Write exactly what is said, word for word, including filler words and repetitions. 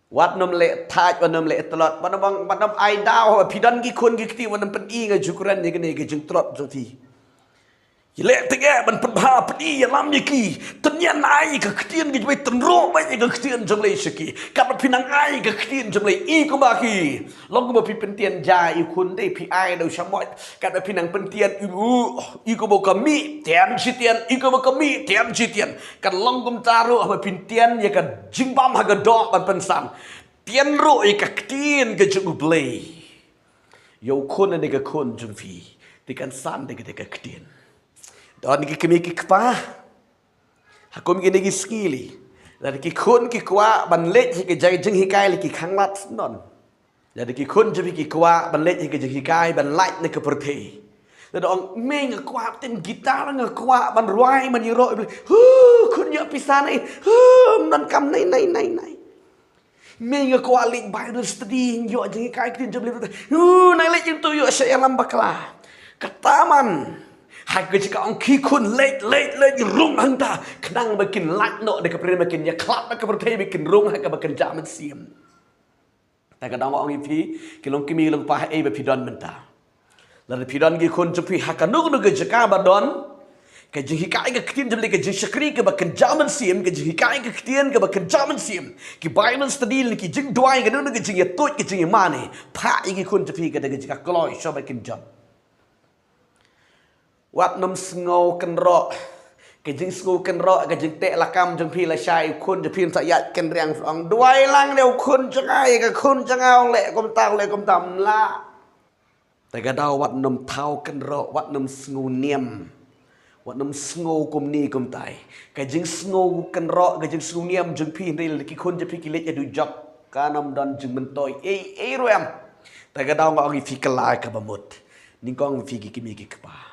Wat nym leh thait, wat nym leh tlot, wat nym, wat nym ai daw, phi don ki khun ki kti, wat nym pyni nga ju kren ïa kane ka jingtlot jong phi. Ïa leh teng eh ban pynbha pyni ïalam ïa ki. Tynñian ai ka ktien ki jong U Blei, tynroh beit ïa ka ktien jong U Blei sha ki. Katba phi nang ai ka ktien jong U Blei, i kumba ki. Long kumba phi pyntian ja i khun, dei phi ai da u shamoit. Katba phi nang pyntian, i, i kumba ka mih, tian shi tian, i kumba ka mih, tian shi tian. Kan long kumta ruh haba phin tian ïa ka jingbam ha ka doh ban pynsan. Tian ruh ïa ka ktien ka jong U Blei ïa u khun ne ka khun jong phi. Te kan san da ka, da ka ktien. Don ki kmie ki kpa ha kum kine ki sngi, lada ki khun ki kwah ban leit ha ka jinghikai la ki khanglad syndon. Lada ki khun jong phi ki kwah ban leit ha ka jinghikai ban lait na ka pyrthei. Lada ong, mei nga kwah tin guitar, nga kwah ban rwai ban ïaroh. Hu, khun ïoh pisa nei. Hu, ym donkam nei, nei, nei, nei. Mei nga kwah leit Bible study, ïoh jinghikai ktien jong U Blei. Hu, nang leit ïa uto ïoh sha ïalam bakla. Kata man. Ha ka jaka ong ki khun leit, leit, leit rung hangta. Khnang ba kin lait noh da ka pyrthei, ba kin ïakhlad da ka pyrthei, ba kin rung ha kaba kynja mynsiem. Te ka daw nga ong ïa phi, ki long kmie long kpa, haei ba phi don mynta. Lada phi don ki khun jong phi ha kano kano ka jaka ba don, ka jinghikai ka ktien jong U Blei, ka jingshakri kaba kynja mynsiem, ka jinghikai ka ktien kaba kynja mynsiem, ki Bible study ne ki jingduwai, kano kano ka jingïatuid, ka jingïamane, phah ïa ki khun jong phi kata ka jaka kloi sha ba kin jop. Wat nym sngew kynroh. Ka jingsngew kynroh, ka jingteh lakam jong phi lashai u khun jong phi, ym sa ïaid kynriang, ong duwai lang de u khun jong nga, ïa ka khun jong nga u leh kumta, u leh kumta, ym lah. Te ka daw wat nym thaw kynroh, wat nym sngew niam. Wat nym sngew kumne kumtai. Ka jingsngew kynroh, ka jingsngew niam jong phi, hynrei lada ki khun jong phi ki leit ïa dujok, kan ym don jingmyntoi ei ei ruh em. Te ka daw nga ong ïa phi, kylla kaba mut. Nyngkong ïa phi ki kmie ki kpa.